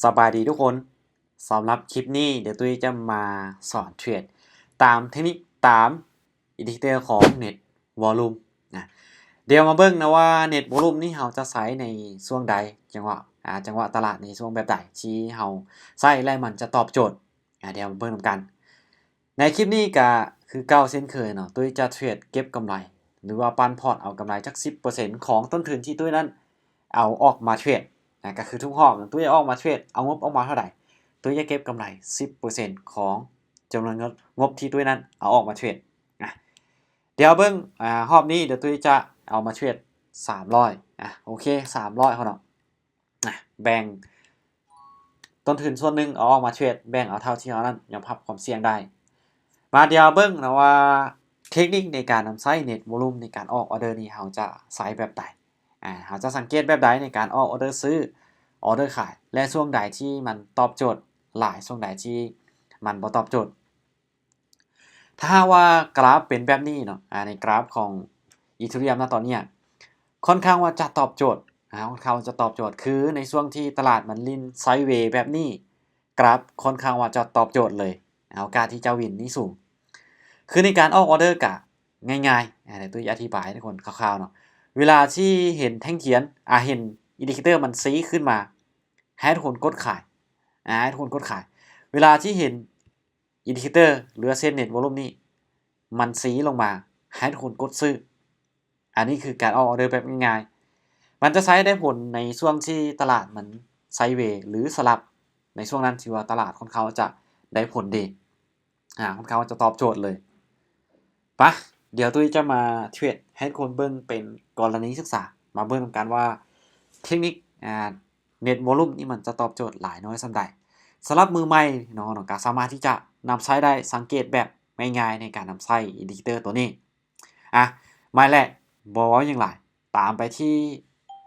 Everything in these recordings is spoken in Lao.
ສະບາຍດີທຸກຄົນ, ສຳລັບຄລິບນີ້ດຽວຕຸ້ຍຈະມາສອນເທຣດຕາມເທັກນິກ ຕາມອິນດິເຄເຕີຂອງ Net Volume ນະ. ດຽວມາເບິ່ງນະວ່າ Net Volume ນີ້ເຮົາຈະໃຊ້ໃນຊ່ວງໃດ, ຈັງຫວະ ອາ ຈັງຫວະຕະຫຼາດໃນຊ່ວງແບບໃດທີ່ເຮົາໃຊ້ແລ້ວມັນຈະຕອບໂຈດ. ອາ ດຽວມາເບິ່ງນຳກັນ. ໃນຄລິບນີ້ກະຄືເກົ່າເຊັ່ນເຄີຍເນາະ, ຕຸ້ຍຈະເທຣດເກັບກຳໄລ ຫຼືວ່າປັ້ນພອດເອົາກຳໄລຈັກສິບເປີເຊັນຂອງຕົ້ນທຶນທີ່ຕຸ້ຍນັ້ນເອົາອອກມາເທຣດນະ. ກະຄືທຸກຮອບນະ ຕຸ້ຍອອກມາເທຣດ ເອົາງົບອອກມາເທົ່າໃດ ຕຸ້ຍຈະເກັບກຳໄລສິບເປີເຊັນຂອງຈຳນວນເງິນ ງົບທີ່ຕຸ້ຍນັ້ນເອົາອອກມາເທຣດນະ. ດຽວເບິ່ງ ອາ ຮອບນີ້ດຽວຕຸ້ຍຈະເອົາມາເທຣດສາມຮ້ອຍ ອາ ໂອເຄ ສາມຮ້ອຍເນາະ. ນະ ແບ່ງຕົ້ນທຶນສ່ວນໜຶ່ງເອົາອອກມາເທຣດ, ແບ່ງເອົາເທົ່າທີ່ເຮົານັ້ນຍອມຮັບຄວາມສ່ຽງໄດ້. ມາດຽວເບິ່ງນະວ່າເທັກນິກໃນການນຳໃຊ້ Net Volume ໃນການອອກອອເດີນີ້ ເຮົາຈະໃຊ້ແບບໃດ, ອາ ເຮົາຈະສັງເກດແບບໃດໃນການອອກອອເດີຊື້, ອອເດີຂາຍ ແລະ ຊ່ວງໃດທີ່ມັນຕອບໂຈດຫຼາຍ, ຊ່ວງໃດທີ່ມັນບໍ່ຕອບໂຈດ. ຖ້າຫາກວ່າກຣາຟເປັນແບບນີ້ເນາະ, ອາ ໃນກຣາຟຂອງ Ethereum ນະຕອນເນີ້ຍ ຄ່ອນຂ້າງວ່າຈະຕອບໂຈດ, ອາ ຄ່ອນຂ້າງວ່າຈະຕອບໂຈດ ຄືໃນຊ່ວງທີ່ຕະຫຼາດມັນຫຼິ້ນໄຊເວແບບນີ້ ກຣາຟຄ່ອນຂ້າງວ່າຈະຕອບໂຈດເລີຍ, ອາ ໂອກາດທີ່ຈະວິນນີ້ສູງ. ຄືໃນການອອກອອເດີກະງ່າຍໆ, ອາ ດຽວຕຸ້ຍອະທິບາຍໃຫ້ທຸກຄົນຄ່າວໆເນາະ. ເວລາທີ່ເຫັນແທ່ງທຽນ, ອາ ເຫັນອິນດິເຄເຕີມັນຊີ້ຂຶ້ນມາ, ໃຫ້ທຸກຄົນກົດຂາຍ, ອາ ໃຫ້ທຸກຄົນກົດຂາຍ. ເວລາທີ່ເຫັນ ອິນດິເຄເຕີ ຫຼືວ່າເສັ້ນ Net Volume ນີ້ ມັນຊີ້ລົງມາ ໃຫ້ທຸກຄົນກົດຊື້. ອັນນີ້ຄືການອອກອອເດີແບບງ່າຍໆ. ມັນຈະໃຊ້ໄດ້ຜົນໃນຊ່ວງທີ່ຕະຫຼາດມັນໄຊເວ ຫຼືສະຫຼັບ, ໃນຊ່ວງນັ້ນຖືວ່າຕະຫຼາດຄ່ອນຂ້າງວ່າຈະໄດ້ຜົນດີ, ອາ ຄ່ອນຂ້າງວ່າຈະຕອບໂຈດເລີຍ. ປະ ດຽວຕຸ້ຍຈະມາເທຣດໃຫ້ທຸກຄົນເບິ່ງເປັນກໍລະນີສຶກສາ, ມາເບິ່ງນຳກັນວ່າເທັກນິກ ອາ Net Volume ນີ້ມັນຈະຕອບໂຈດຫຼາຍນ້ອຍສ່ຳໃດ. ສຳລັບມືໃໝ່ເນາະ ກະສາມາດທີ່ຈະນຳໃຊ້ໄດ້, ສັງເກດແບບງ່າຍໆໃນການນຳໃຊ້ອິນດິເຄເຕີຕົວນີ້. ອາ ໝາຍແລກ ບໍ່ເວົ້າຫຍັງຫຼາຍ, ຕາມໄປທີ່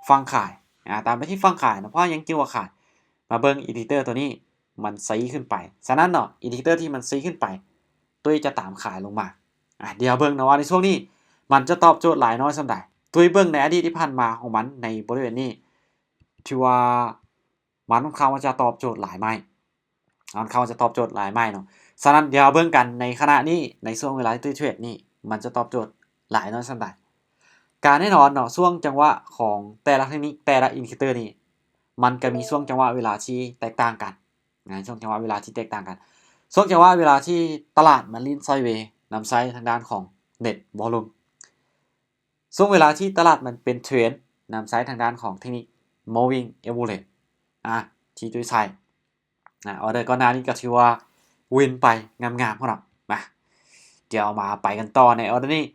ຝັ່ງຂາຍ, ອາ ຕາມໄປທີ່ຝັ່ງຂາຍເນາະ, ເພາະຫຍັງຈຶ່ງວ່າຂາຍ? ມາເບິ່ງອິນດິເຄເຕີຕົວນີ້ ມັນຊີ້ຂຶ້ນໄປ. ສະນັ້ນເນາະ ອິນດິເຄເຕີທີ່ມັນຊີ້ຂຶ້ນໄປ ຕຸ້ຍຈະຕາມຂາຍລົງມາ. ອາ ດຽວເບິ່ງນະວ່າໃນຊ່ວງນີ້ມັນຈະຕອບໂຈດຫຼາຍນ້ອຍສ່ຳໃດ. ຕຸ້ຍເບິ່ງໃນອະດີດທີ່ຜ່ານມາຂອງມັນໃນບໍລິເວນນີ້ ຖືວ່າມັນຄ່ອນຂ້າງວ່າຈະຕອບໂຈດຫຼາຍໄມ້, ຄ່ອນຂ້າງວ່າຈະຕອບໂຈດຫຼາຍໄມ້ເນາະ. ສະນັ້ນດຽວເຮົາເບິ່ງກັນໃນຂະນະນີ້, ໃນຊ່ວງເວລາທີ່ຕຸ້ຍເທຣດນີ້ ມັນຈະຕອບໂຈດຫຼາຍນ້ອຍສ່ຳໃດ. ກະແນ່ນອນເນາະ ຊ່ວງຈັງຫວະຂອງແຕ່ລະເທັກນິກ ແຕ່ລະອິນດິເຄເຕີນີ້ ມັນກະມີຊ່ວງຈັງຫວະເວລາທີ່ແຕກຕ່າງກັນ. ໃນຊ່ວງຈັງຫວະເວລາທີ່ແຕກຕ່າງກັນ, ຊ່ວງຈັງຫວະເວລາທີ່ຕະຫຼາດມັນຫຼິ້ນໄຊເວ ນຳໃຊ້ທາງດ້ານຂອງ Net Volume, ຊ່ວງເວລາທີ່ຕະຫຼາດມັນເປັນເທຣນ ນຳໃຊ້ທາງດ້ານຂອງເທັກນິກ Moving Average ອາ ທີ່ຕຸ້ຍໃຊ້. ອາ ອອເດີກ່ອນໜ້ານີ້ກໍຖືວ່າວິນໄປງາມໆ ເນາະ. ມາ ດຽວມາໄປກັນຕໍ່ໃນອອເດີນີ້.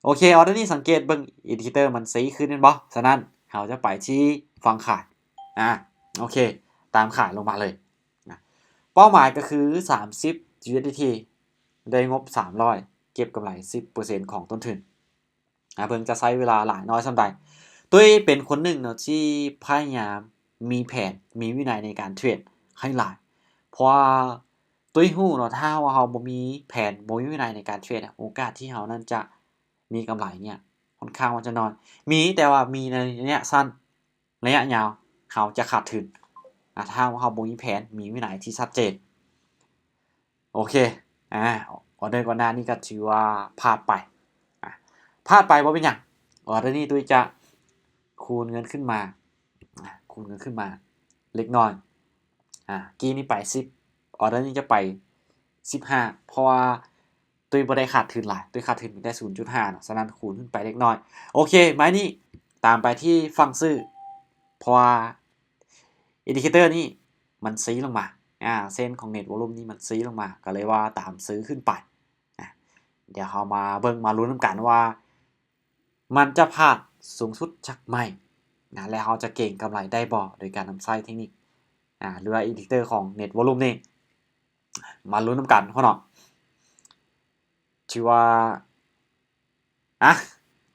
ໂອເຄ ອອເດີນີ້ສັງເກດເບິ່ງ ອິນດິເຄເຕີມັນຊີ້ຂຶ້ນແມ່ນບໍ່? ສະນັ້ນເຮົາຈະໄປທີ່ຝັ່ງຂາຍ. ອາ ໂອເຄ ຕາມຂາຍລົງມາເລີຍ. ນະ ເປົ້າໝາຍກໍຄືສາມສິບ USDT, ໄດ້ງົບສາມຮ້ອຍ ເກັບກຳໄລສິບເປີເຊັນຂອງຕົ້ນທຶນ. ອາ ເບິ່ງຈະໃຊ້ເວລາຫຼາຍນ້ອຍສ່ຳໃດ. ຕຸ້ຍເປັນຄົນໜຶ່ງເນາະທີ່ພະຍາຍາມມີແຜນ ມີວິໄນໃນການເທຣດໃຫ້ຫຼາຍ, ເພາະວ່າຕຸ້ຍຮູ້ເນາະ ຖ້າວ່າເຮົາບໍ່ມີແຜນ ບໍ່ມີວິໄນໃນການເທຣດ ໂອກາດທີ່ເຮົານັ້ນຈະມີກຳໄລເນີ້ຍ ຂ້ອນຂ້າງວ່າຈະໜ້ອຍ. ມີ ແຕ່ວ່າມີໃນໄລຍະສັ້ນ, ໄລຍະຍາວເຮົາຈະຂາດທຶນ ອາ ຖ້າເຮົາບໍ່ມີແຜນ ມີວິໄນທີ່ຊັດເຈນ. ໂອເຄ ອາ ອອເດີກ່ອນໜ້ານີ້ກໍຖືວ່າພາດໄປ. ອາ ພາດໄປບໍ່ເປັນຫຍັງ, ອອເດີນີ້ຕຸ້ຍຈະຄູນເງິນຂຶ້ນມາ, ອາ ຄູນເງິນຂຶ້ນມາເລັກນ້ອຍ. ອາ ກີ້ນີ້ໄປສິບ, ອອເດີນີ້ຈະໄປສິບຫ້າ ເພາະວ່າ ຕຸ້ຍບໍ່ໄດ້ຂາດທຶນຫຼາຍ, ຕຸ້ຍຂາດທຶນແຕ່ສູນຈຸດຫ້າເນາະ, ສະນັ້ນຄູນຂຶ້ນໄປເລັກນ້ອຍ. ໂອເຄ ໄມ້ນີ້ຕາມໄປທີ່ຝັ່ງຊື້, ເພາະວ່າອິນດິເຄເຕີນີ້ມັນຊີ້ລົງມາ, ອາ ເສັ້ນຂອງ Net Volume ນີ້ມັນຊີ້ລົງມາ, ກໍເລີຍວ່າຕາມຊື້ຂຶ້ນໄປ. ອາ ດຽວເຮົາມາເບິ່ງມາລຸ້ນນຳກັນວ່າ ມັນຈະພາດສູງສຸດຈັກໄມ້ນະ ແລະ ເຮົາຈະເກັງກຳໄລໄດ້ບໍ່ ໂດຍການນຳໃຊ້ເທັກນິກ ອາ ຫຼືວ່າອິນດິເຄເຕີຂອງ Net Volume ນີ້. ມາລຸ້ນນຳກັນເນາະ. ຖືວ່າ ອະ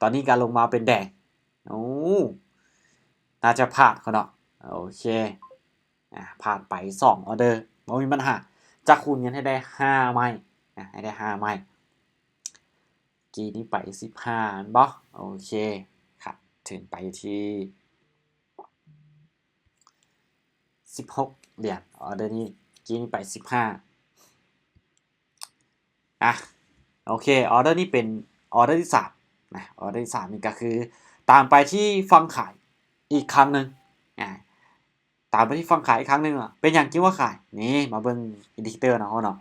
ຕອນນີ້ກະລົງມາເປັນແດງ. ໂອ້ ໜ້າຈະພາດເນາະ. ໂອເຄ ອາ ພາດໄປສອງອອເດີ ບໍ່ມີບັນຫາ. ຈະຄູນເງິນໃຫ້ໄດ້ຫ້າໄມ້ນະ, ໃຫ້ໄດ້ຫ້າໄມ້. ກີ້ນີ້ໄປສິບຫ້າແມ່ນບໍ່? ໂອເຄ ຂາດທຶນໄປທີ່ ສິບຫົກຫຼຽນ ອໍເດີນີ້ກີ້ນີ້ໄປສິບຫ້າ ອ່ະ ໂອເຄ ອໍເດີນີ້ເປັນອໍເດີທີສາມນະ ອໍເດີທີສາມນີ້ກໍຄືຕາມໄປທີ່ຝັ່ງຂາຍອີກຄັ້ງໜຶ່ງ ອ່າ ຕາມໄປທີ່ຝັ່ງຂາຍອີກຄັ້ງໜຶ່ງເນາະ ເປັນຫຍັງຈຶ່ງວ່າຂາຍ? ນີ້ ມາເບິ່ງອິນດິເຄເຕີເນາະ ເຮົາເນາະ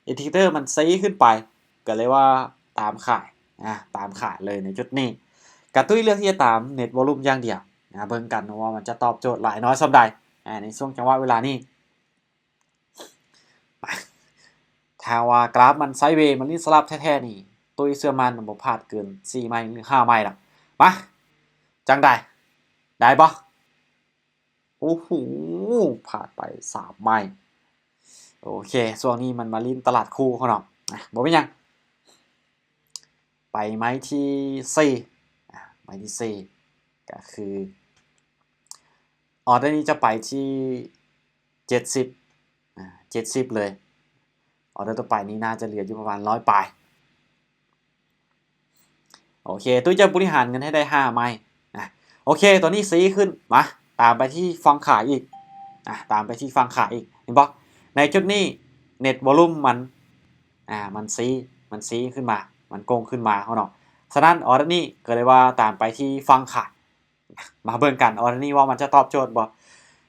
ອິນດິເຄເຕີມັນຊີ້ຂຶ້ນໄປ ກໍເລີຍວ່າຕາມຂາຍ ອ່າ ຕາມຂາຍເລີຍໃນຈຸດນີ້ ກະຕຸ້ຍເລືອກທີ່ຈະຕາມເນັດວອລຸ່ມຢ່າງດຽວ ອ່າ ເບິ່ງກັນວ່າມັນຈະຕອບໂຈດຫຼາຍນ້ອຍສ່ຳໃດ ອ່າ ໃນຊ່ວງຈັງຫວະເວລານີ້ ມາ ຖ້າວ່າກຣາຟມັນໄຊເວ ມັນລິ້ນສະຫຼັບແທ້ໆນີ້ ຕຸ້ຍເຊື່ອໝັ້ນບໍ່ພາດເກີນສີ່ໄມ້ ຫຼື ຫ້າໄມ້ລະ ມາ ຈັ່ງໃດ ໄດ້ບໍ່? ໂອ້ໂຫ ພາດໄປສາມໄມ້ ໂອເຄ ຊ່ວງນີ້ມັນມາຫຼິ້ນຕະຫຼາດຄູ່ເຮົາເນາະ ອ່ະ ບໍ່ເປັນຫຍັງ ໄປໄມ້ທີສີ່ ອ່ະ ໄມ້ທີສີ່ ກໍຄື ອໍເດີນີ້ຈະໄປທີ່ເຈັດສິບ ອ່າ ເຈັດສິບເລີຍ ອໍເດີຕໍ່ໄປນີ້ໜ້າຈະເຫຼືອຢູ່ປະມານຮ້ອຍປາຍ ໂອເຄ ຕຸ້ຍຈະບໍລິຫານເງິນໃຫ້ໄດ້ຫ້າໄມ້ນະ ໂອເຄ ຕົວນີ້ຊີ້ຂຶ້ນ ມາ ຕາມໄປທີ່ຝັ່ງຂາຍອີກ ອ່າ ຕາມໄປທີ່ຝັ່ງຂາຍອີກ ເຫັນບໍ່? ໃນຈຸດນີ້ເນັດວອລຸ່ມມັນ ອ່າ ມັນຊີ້ ມັນຊີ້ຂຶ້ນມາ ມັນໂກ່ງຂຶ້ນມາເນາະ ສະນັ້ນ ອໍເດີນີ້ກໍເລີຍວ່າຕາມໄປທີ່ຝັ່ງຂາຍ ມາເບິ່ງກັນ ອໍເດີນີ້ວ່າມັນຈະຕອບໂຈດບໍ່?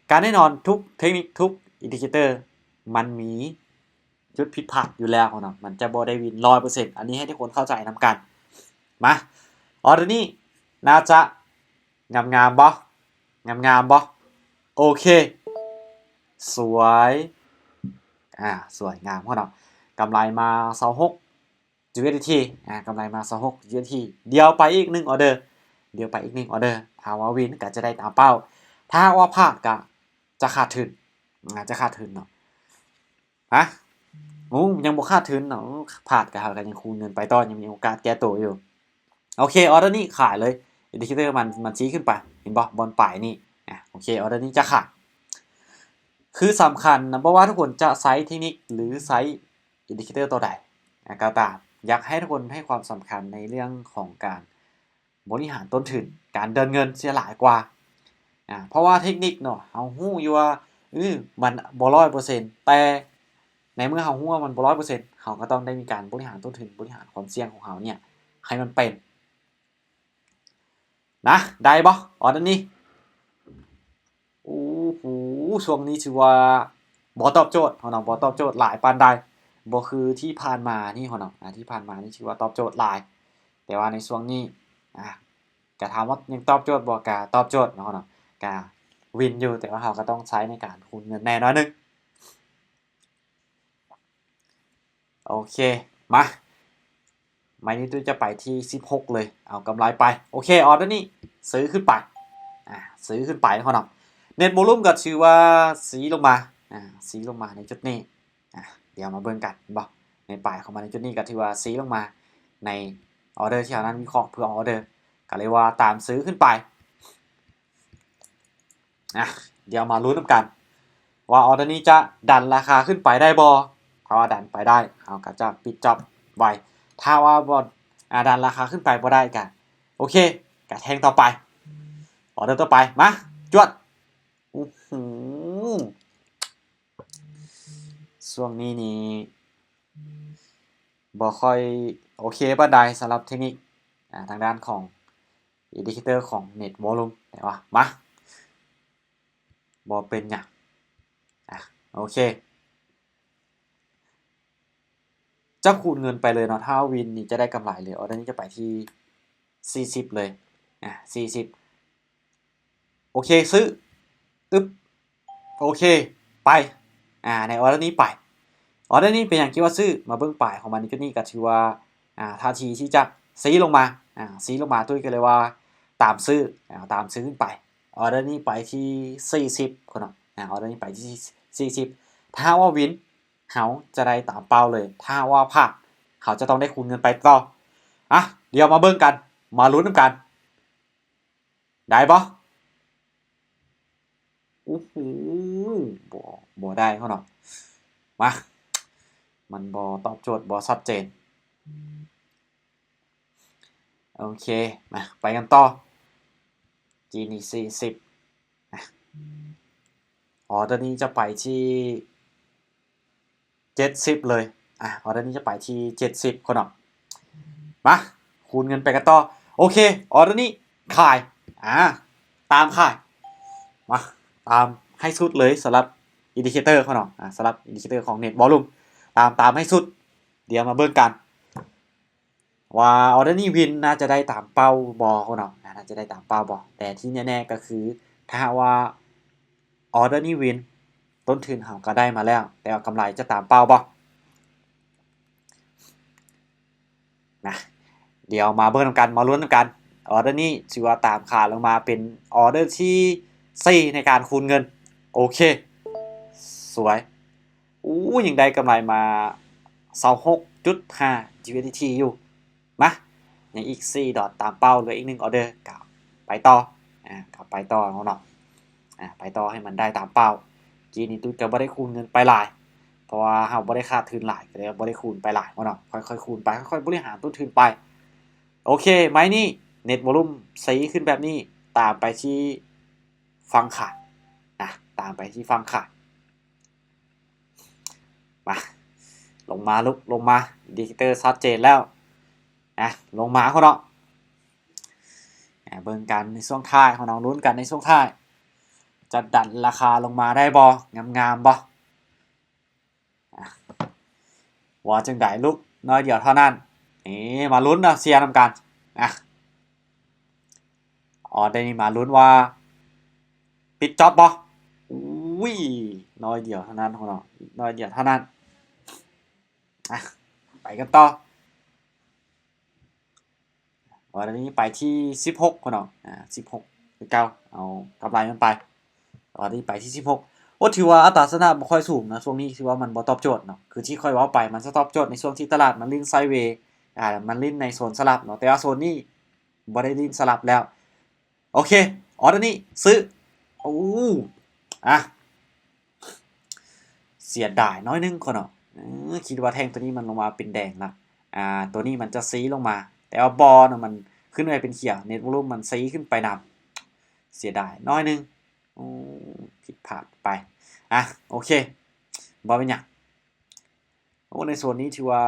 ກະແນ່ນອນ ທຸກເທັກນິກ ທຸກອິນດິເຄເຕີ ມັນມີຈຸດຜິດພາດຢູ່ແລ້ວເນາະ ມັນຈະບໍ່ໄດ້ວິນຮ້ອຍເປີເຊັນ ອັນນີ້ໃຫ້ທຸກຄົນເຂົ້າໃຈນຳກັນ ມາ ອໍເດີນີ້ໜ້າຈະງາມໆບໍ່? ງາມໆບໍ່? ໂອເຄ ສວຍ ອ່າ ສວຍງາມເນາະ ກຳໄລມາຊາວຫົກ ຢູເອສດີທີ ອ່າ ກຳໄລມາຊາວຫົກ ຢູເອສດີທີ ດຽວໄປອີກໜຶ່ງອໍເດີ ດຽວໄປອີກໜຶ່ງອໍເດີ ຖ້າວ່າວິນກໍຈະໄດ້ຕາມເປົ້າ ຖ້າຫາກວ່າພາດກໍຈະຂາດທຶນ ອ່າ ຈະຂາດທຶນເນາະ ຮະ ໂອ້ ຍັງບໍ່ຂາດທຶນເນາະ ພາດກໍເຮົາກໍຍັງຄູນເງິນໄປຕໍ່ ຍັງມີໂອກາດແກ້ໂຕຢູ່ ໂອເຄ ອໍເດີນີ້ຂາຍເລີຍ ອິນດິເຄເຕີມັນ ມັນຊີ້ຂຶ້ນໄປ ເຫັນບໍ່ ບ່ອນປາຍນີ້ ອ່າ ໂອເຄ ອໍເດີນີ້ຈະຂາຍ ຄືສຳຄັນນະ ບໍ່ວ່າທຸກຄົນຈະໃຊ້ເທັກນິກ ຫຼື ໃຊ້ອິນດິເຄເຕີຕົວໃດກໍຕາມ ຢາກໃຫ້ທຸກຄົນໃຫ້ຄວາມສຳຄັນໃນເລື່ອງຂອງການບໍລິຫານຕົ້ນທຶນ ການເດີນເງິນເສຍຫຼາຍກວ່າ ອາ ເພາະວ່າເທັກນິກເນາະ ເຮົາຮູ້ຢູ່ວ່າ ເອີ ມັນບໍ່ຮ້ອຍເປີເຊັນ ແຕ່ໃນເມື່ອເຮົາຮູ້ວ່າມັນບໍ່ຮ້ອຍເປີເຊັນ ເຮົາກໍຕ້ອງໄດ້ມີການບໍລິຫານຕົ້ນທຶນ ບໍລິຫານຄວາມສ່ຽງຂອງເຮົາເນຍໃຫ້ມັນເປັນ ນະ ໄດ້ບໍ່ ອໍເດີນີ້? ໂອ້ໂຫ ຊ່ວງນີ້ຖືວ່າບໍ່ຕອບໂຈດເນາະ ບໍ່ຕອບໂຈດຫຼາຍປານໃດ ບໍ່ຄືທີ່ຜ່ານມານີ້ເນາະ ອາ ທີ່ຜ່ານມານີ້ຖືວ່າຕອບໂຈດຫຼາຍ ແຕ່ວ່າໃນຊ່ວງນີ້ ອາ ກະຖາມວ່າຍັງຕອບໂຈດບໍ່ ກະຕອບໂຈດເນາະ ກະວິນຢູ່ ແຕ່ວ່າເຮົາກໍຕ້ອງໃຊ້ໃນການຄູນເງິນແດ່ໜ້ອຍໜຶ່ງ. ໂອເຄ ມາ ໄມ້ນີ້ຕຸ້ຍຈະໄປທີ່ສິບຫົກເລີຍ ເອົາກຳໄລໄປ ໂອເຄ ອໍເດີນີ້ຊື້ຂຶ້ນໄປ ອາ ຊື້ຂຶ້ນໄປເນາະ ເນັດໂວລຸມກໍຖືວ່າຊີ້ລົງມາ ອາ ຊີ້ລົງມາໃນຈຸດນີ້ ອາ ດຽວມາເບິ່ງກັນ ເຫັນບໍ່ ໃນປາຍຂອງມັນໃນຈຸດນີ້ກໍຖືວ່າຊີ້ລົງມາ ໃນອໍເດີທີ່ເຮົານັ້ນວິເຄາະເພື່ອອໍເດີ ກໍເລີຍວ່າຕາມຊື້ຂຶ້ນໄປ. ອ່ະ ດຽວມາລຸ້ນນຳກັນວ່າອໍເດີນີ້ຈະດັນລາຄາຂຶ້ນໄປໄດ້ບໍ່? ຖ້າວ່າດັນໄປໄດ້ ເຮົາກໍຈະປິດຈອບໄວ້ ຖ້າວ່າບໍ່ ອາ ດັນລາຄາຂຶ້ນໄປບໍ່ໄດ້ ກະໂອເຄ ກະແທ່ງຕໍ່ໄປ ອໍເດີຕໍ່ໄປ ມາ ຈວດ ໂອ້ໂຫ ຊ່ວງນີ້ນີ້ບໍ່ຄ່ອຍໂອເຄປານໃດສຳລັບເທັກນິກ ອາ ທາງດ້ານຂອງ ອິນດິເຄເຕີຂອງເນັດໂວລຸມ ແຕ່ວ່າ ມາ ບໍ່ເປັນຫຍັງ ອາ ໂອເຄ ຈະຄູນເງິນໄປເລີຍເນາະ ຖ້າວິນນີ້ຈະໄດ້ກຳໄລເລີຍ ອໍເດີນີ້ຈະໄປທີ່ສີ່ສິບເລີຍ ອາ ສີ່ສິບ ໂອເຄ ຊື້ ອຶບ ໂອເຄ ໄປ ອາ ໃນອໍເດີນີ້ໄປ ອໍເດີນີ້ເປັນຫຍັງຈຶ່ງວ່າຊື້ ມາເບິ່ງປາຍຂອງມັນໃນຈຸດນີ້ກໍຖືວ່າ ອາ ທ່າທີທີ່ຈະຊີ້ລົງມາ ອາ ຊີ້ລົງມາ ຕຸ້ຍກໍເລີຍວ່າຕາມຊື້ ອາ ຕາມຊື້ຂຶ້ນໄປ ອໍເດີນີ້ໄປທີ່ສີ່ສິບເນາະ ອາ ອໍເດີນີ້ໄປທີ່ສີ່ສິບ ຖ້າຫາກວ່າວິນ ເຮົາຈະໄດ້ຕາມເປົ້າເລີຍ ຖ້າຫາກວ່າພາດ ເຮົາຈະຕ້ອງໄດ້ຄູນເງິນໄປຕໍ່ ອາ ດຽວມາເບິ່ງກັນ ມາລຸ້ນນຳກັນ ໄດ້ບໍ່? ໂອ້ໂຫ ບໍ່ ບໍ່ໄດ້ເນາະ ມາ ມັນບໍ່ຕອບໂຈດ ບໍ່ຊັດເຈນ ໂອເຄ ມາ ໄປກັນຕໍ່ ຈີນີ້ສີ່ສິບ ອາ ອໍ ອອເດີນີ້ຈະໄປທີ່ເຈັດສິບເລີຍ. ອາ ອອເດີນີ້ຈະໄປທີ່ເຈັດສິບຄົນເນາະ. ມາ ຄູນເງິນໄປກັນຕໍ່. ໂອເຄ ອອເດີນີ້ຂາຍ. ອາ ຕາມຂາຍ. ມາ ຕາມໃຫ້ສຸດເລີຍສຳລັບອິນດິເຄເຕີເນາະ. ອາ ສຳລັບອິນດິເຄເຕີຂອງເນັດວອລລຸ່ມ ຕາມ ຕາມໃຫ້ສຸດ. ດຽວມາເບິ່ງກັນ ວ່າອອເດີນີ້ວິນໜ້າຈະໄດ້ຕາມເປົ້າບໍ່ເນາະ, ໜ້າຈະໄດ້ຕາມເປົ້າບໍ່. ແຕ່ທີ່ແນ່ໆກໍຄື ຖ້າຫາກວ່າອອເດີນີ້ວິນ ຕົ້ນທຶນເຮົາກໍໄດ້ມາແລ້ວ, ແຕ່ວ່າກຳໄລຈະຕາມເປົ້າບໍ່ນະ? ດຽວມາເບິ່ງນຳກັນ, ມາລຸ້ນນຳກັນ. ອອເດີນີ້ຖືວ່າຕາມຂາລົງມາເປັນອອເດີທີສີ່ໃນການຄູນເງິນ. ໂອເຄ ສວຍ. ອູ້ ຍັງໄດ້ກຳໄລມາຊາວຫົກຈຸດຫ້າ ຢູເອສດີທີ ຢູ່. ມາ ຍັງອີກສີ່ດອດຕາມເປົ້າ, ເຫຼືອອີກໜຶ່ງອອເດີ ກໍໄປຕໍ່. ອາ ກໍໄປຕໍ່ເນາະ, ອາ ໄປຕໍ່ໃຫ້ມັນໄດ້ຕາມເປົ້າ. ກີ້ນີ້ຕຸ້ຍກໍບໍ່ໄດ້ຄູນເງິນໄປຫຼາຍ ເພາະວ່າເຮົາບໍ່ໄດ້ຂາດທຶນຫຼາຍ, ກໍເລີຍບໍ່ໄດ້ຄູນໄປຫຼາຍເນາະ. ຄ່ອຍໆຄູນໄປ, ຄ່ອຍໆບໍລິຫານຕົ້ນທຶນໄປ. ໂອເຄ ໄມ້ນີ້ເນັດວອລລຸ່ມຊີ້ຂຶ້ນແບບນີ້, ຕາມໄປທີ່ຝັ່ງຂາຍນະ, ຕາມໄປທີ່ຝັ່ງຂາຍ. ມາ ລົງມາລູກ ລົງມາ. ອິນດິເຄເຕີຊັດເຈນແລ້ວນະ, ລົງມາເນາະ. ອາ ເບິ່ງກັນໃນຊ່ວງທ້າຍເນາະ, ລຸ້ນກັນໃນຊ່ວງທ້າຍ ຈະດັນລາຄາລົງມາໄດ້ບໍ່? ງາມໆບໍ່? ອາ ວ່າຈັ່ງໃດລູກ? ໜ້ອຍດຽວເທົ່ານັ້ນ. ເອ ມາລຸ້ນນະ, ເຊຍນຳກັນ. ອາ ອອເດີນີ້ມາລຸ້ນວ່າປິດຈອບບໍ່? ອຸ້ຍ ໜ້ອຍດຽວເທົ່ານັ້ນເນາະ, ໜ້ອຍດຽວເທົ່ານັ້ນ. ອາ ໄປກັນຕໍ່. ອອເດີນີ້ໄປທີ່ສິບຫົກເນາະ, ອາ ສິບຫົກຄືເກົ່າ, ເອົາກຳໄລມັນໄປ. ອອເດີນີ້ໄປທີ່ສິບຫົກ. ໂອ້ ຖືວ່າອັດຕາຊະນະບໍ່ຄ່ອຍສູງນະ, ຊ່ວງນີ້ຖືວ່າມັນບໍ່ຕອບໂຈດເນາະ. ຄືທີ່ຂ້ອຍເວົ້າໄປ ມັນຈະຕອບໂຈດໃນຊ່ວງທີ່ຕະຫຼາດມັນຫຼິ້ນໄຊເວ, ອາ ມັນຫຼິ້ນໃນໂຊນສະຫຼັບເນາະ, ແຕ່ວ່າໂຊນນີ້ ບໍ່ໄດ້ຫຼິ້ນສະຫຼັບແລ້ວ. ໂອເຄ ອອເດີນີ້ຊື້. ໂອ້ ອາ ເສຍດາຍໜ້ອຍໜຶ່ງເນາະ. ເອີ ຄິດວ່າແທ່ງໂຕນີ້ມັນລົງມາເປັນແດງລະ, ອາ ໂຕນີ້ມັນຈະຊີ້ລົງມາ, ແຕ່ວ່າບໍ່ເນາະ, ມັນຂຶ້ນໄປເປັນຂຽວ. ເນັດວອລລຸ່ມມັນຊີ້ຂຶ້ນໄປນຳ, ເສຍດາຍໜ້ອຍໜຶ່ງ. ໂອ້ ຜິດພາດໄປ. ອາ ໂອເຄ ບໍ່ເປັນຫຍັງ. ໂອ້ ໃນໂຊນນີ້ຖືວ່າ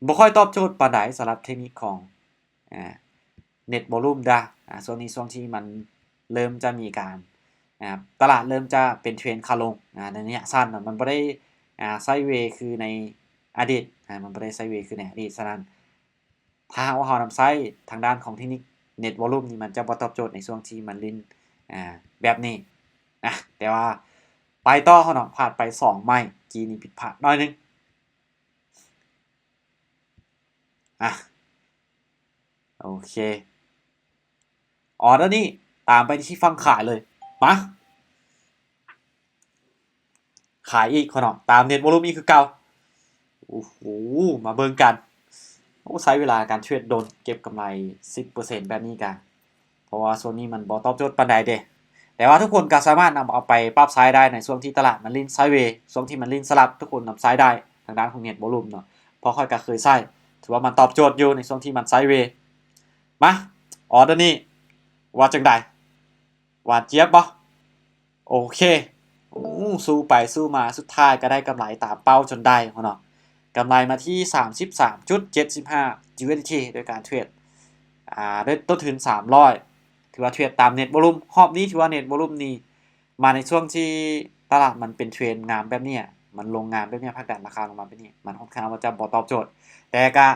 ບໍ່ຄ່ອຍຕອບໂຈດປານໃດສຳລັບເທັກນິກຂອງ ອາ ເນັດວອລລຸ່ມດາ. ອາ ຊ່ວງນີ້ຊ່ວງທີ່ມັນເລີ່ມຈະມີການ ອາ ຕະຫຼາດເລີ່ມຈະເປັນເທຣນຂາລົງ ອາ ໃນໄລຍະສັ້ນເນາະ, ມັນບໍ່ໄດ້ ອາ ໄຊເວຄືໃນອະດີດ ອາ ມັນບໍ່ໄດ້ໄຊເວຄືໃນອະດີດ. ສະນັ້ນ ຖ້າຫາກວ່າເຮົານຳໃຊ້ທາງດ້ານຂອງເທັກນິກເນັດວອລລຸ່ມນີ້ ມັນຈະບໍ່ຕອບໂຈດໃນຊ່ວງທີ່ມັນຫຼິ້ນ ອາ ແບບນີ້ນະ. ແຕ່ວ່າໄປຕໍ່ເນາະ, ພາດໄປສອງໄມ້ ກີ້ນີ້ຜິດພາດໜ້ອຍໜຶ່ງ. ອາ ໂອເຄ ອອເດີນີ້ຕາມໄປທີ່ຝັ່ງຂາຍເລີຍ. ມາ ຂາຍອີກເນາະ, ຕາມເນັດວອລລຸ່ມອີກຄືເກົ່າ. ໂອ້ໂຫ ມາເບິ່ງກັນ. ໂອ້ ໃຊ້ເວລາການເທຣດດົນ, ເກັບກຳໄລສິບເປີເຊັນແບບນີ້ກະ ເພາະວ່າຊ່ວງນີ້ມັນບໍ່ຕອບໂຈດປານໃດເດ້. ແຕ່ວ່າທຸກຄົນກໍສາມາດນຳເອົາໄປປັບໃຊ້ໄດ້ໃນຊ່ວງທີ່ຕະຫຼາດມັນຫຼິ້ນໄຊເວ, ຊ່ວງທີ່ມັນຫຼິ້ນສະຫຼັບ ທຸກຄົນນຳໃຊ້ໄດ້ ທາງດ້ານຂອງເນັດວອລລຸ່ມເນາະ, ເພາະຂ້ອຍກໍເຄີຍໃຊ້ ຖືວ່າມັນຕອບໂຈດຢູ່ໃນຊ່ວງທີ່ມັນໄຊເວ. ມາ ອອເດີນີ້ວ່າຈັ່ງໃດ? ຫວານຈຽບບໍ່? ໂອເຄ ໂອ້ ສູ້ໄປສູ້ມາ ສຸດທ້າຍກໍໄດ້ກຳໄລຕາມເປົ້າຈົນໄດ້ເນາະ. ກຳໄລມາທີ່ສາມສິບສາມຈຸດເຈັດສິບຫ້າ ຢູເອສດີທີ ໂດຍການເທຣດ ອາ ດ້ວຍຕົ້ນທຶນສາມຮ້ອຍ, ຖືວ່າເທຣດຕາມເນັດວອລລຸ່ມ. ຮອບນີ້ຖືວ່າເນັດວອລລຸ່ມນີ້ມາໃນຊ່ວງທີ່ຕະຫຼາດມັນເປັນເທຣນງາມແບບນີ້, ມັນລົງງາມແບບນີ້, ຜັກດັນລາຄາລົງມາແບບນີ້, ມັນຄ່ອນຂ້າງວ່າຈະບໍ່ຕອບໂຈດ, ແຕ່ກະ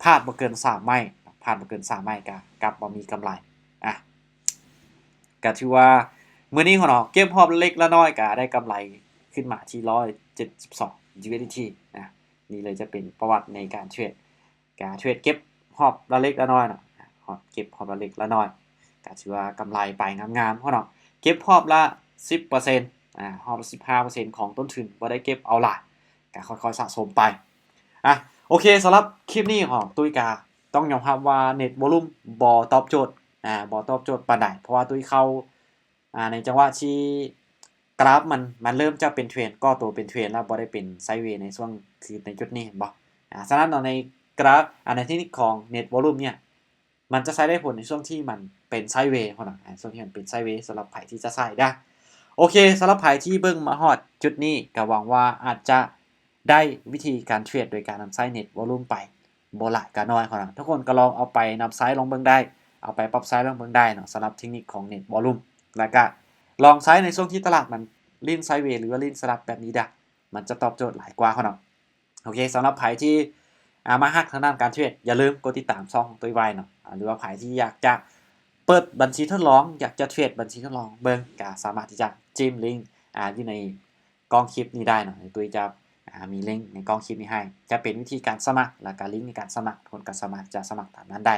ພາດບໍ່ເກີນສາມໄມ້, ພາດບໍ່ເກີນສາມໄມ້ກະກັບບໍ່ມີກຳໄລ. ອະ ກະຖືວ່າມື້ນີ້ຂອງເຮົາເກັບຮອບລະເລັກລະນ້ອຍກະໄດ້ກຳໄລຂຶ້ນມາທີ່ຮ້ອຍເຈັດສິບສອງ ຢູເອສດີທີນະ. ນີ້ເລີຍຈະເປັນປະຫວັດໃນການເທຣດ, ການເທຣດເກັບຮອບລະເລັກລະນ້ອຍເນາະ, ຮອບ ເກັບຮອບລະເລັກລະນ້ອຍ ກະຖືວ່າກຳໄລໄປງາມໆເນາະ. ເກັບຮອບລະສິບເປີເຊັນ ອາ ຮອບລະສິບຫ້າປີເຊັນຂອງຕົ້ນທຶນ, ບໍ່ໄດ້ເກັບເອົາຫຼາຍ, ກະຄ່ອຍໆສະສົມໄປ. ອະ ໂອເຄ ສຳລັບຄລິບນີ້ຂອງຕຸ້ຍກະ ຕ້ອງຍອມຮັບວ່າເນັດວອລລຸ່ມບໍ່ຕອບໂຈດ, ອາ ບໍ່ຕອບໂຈດປານໃດ, ເພາະວ່າຕຸ້ຍເຂົ້າ ອາ ໃນຈັງຫວະທີ່ກຣາຟມັນ ມັນເລີ່ມຈະເປັນເທຣນ, ກໍ່ຕົວເປັນເທຣນແລ້ວ, ບໍ່ໄດ້ເປັນໄຊເວໃນຊ່ວງຄືໃນຈຸດນີ້, ເຫັນບໍ່? ອາ ສະນັ້ນເນາະ, ໃນກຣາຟ ອາ ໃນເທັກນິກຂອງເນັດວອລລຸ່ມເນີ້ຍ ມັນຈະໃຊ້ໄດ້ຜົນໃນຊ່ວງທີ່ມັນເປັນໄຊເວເທົ່ານັ້ນ, ອາ ຊ່ວງທີ່ມັນເປັນໄຊເວ ສຳລັບໃຜທີ່ຈະໃຊ້ໄດ້. ໂອເຄ ສຳລັບໃຜທີ່ເບິ່ງມາຮອດຈຸດນີ້ ກໍຫວັງວ່າອາດຈະໄດ້ວິທີການເທຣດໂດຍການນຳໃຊ້ Net Volume ໄປ ບໍ່ຫຼາຍກໍໜ້ອຍເທົ່ານັ້ນ. ທຸກຄົນກໍລອງເອົາໄປນຳໃຊ້ລອງເບິ່ງໄດ້ ເອົາໄປປັບໃຊ້ລອງເບິ່ງໄດ້ເນາະ ສຳລັບເທັກນິກຂອງ Net Volume ແລ້ວກໍລອງໃຊ້ໃນຊ່ວງທີ່ຕະຫຼາດມັນຫຼິ້ນໄຊເວ ຫຼືວ່າຫຼິ້ນສະຫຼັບແບບນີ້ເດີ້ ມັນຈະຕອບໂຈດຫຼາຍກວ່າເນາະ. ໂອເຄ ສຳລັບໃຜທີ່ ອ່າ ມາຮັກທາງດ້ານການເທຣດ ຢ່າລືມກົດຕິດຕາມຊ່ອງຂອງຕຸ້ຍໄວ້ເນາະ ອ່າ ຫຼືວ່າໃຜທີ່ຢາກຈະເປີດບັນຊີທົດລອງ ຢາກຈະເທຣດບັນຊີທົດລອງເບິ່ງ ກໍສາມາດທີ່ຈະຈິ້ມລິງ ອ່າ ຢູ່ໃນກ້ອງຄລິບນີ້ໄດ້ເນາະ ເດີວຕຸ້ຍຈະ ອ່າ ມີລິງໃນກ້ອງຄລິບນີ້ໃຫ້ ຈະເປັນວິທີການສະໝັກ ແລ້ວກໍລິງໃນການສະໝັກ ທຸກຄົນກໍສາມາດທີ່ຈະສະໝັກຕາມນັ້ນໄດ້.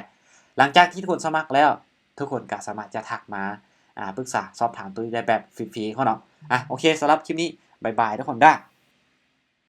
ຫຼັງຈາກທີ່ທຸກຄົນສະໝັກແລ້ວ ທຸກຄົນກໍສາມາດຈະທັກມາ ອ່າ ປຶກສາສອບຖາມຕຸ້ຍໄດ້ແບບຟຣີໆເນາະ. ອ່ະ ໂອເຄ ສຳລັບຄລິບນີ້ ບາຍບາຍທຸກຄົນເດີ້.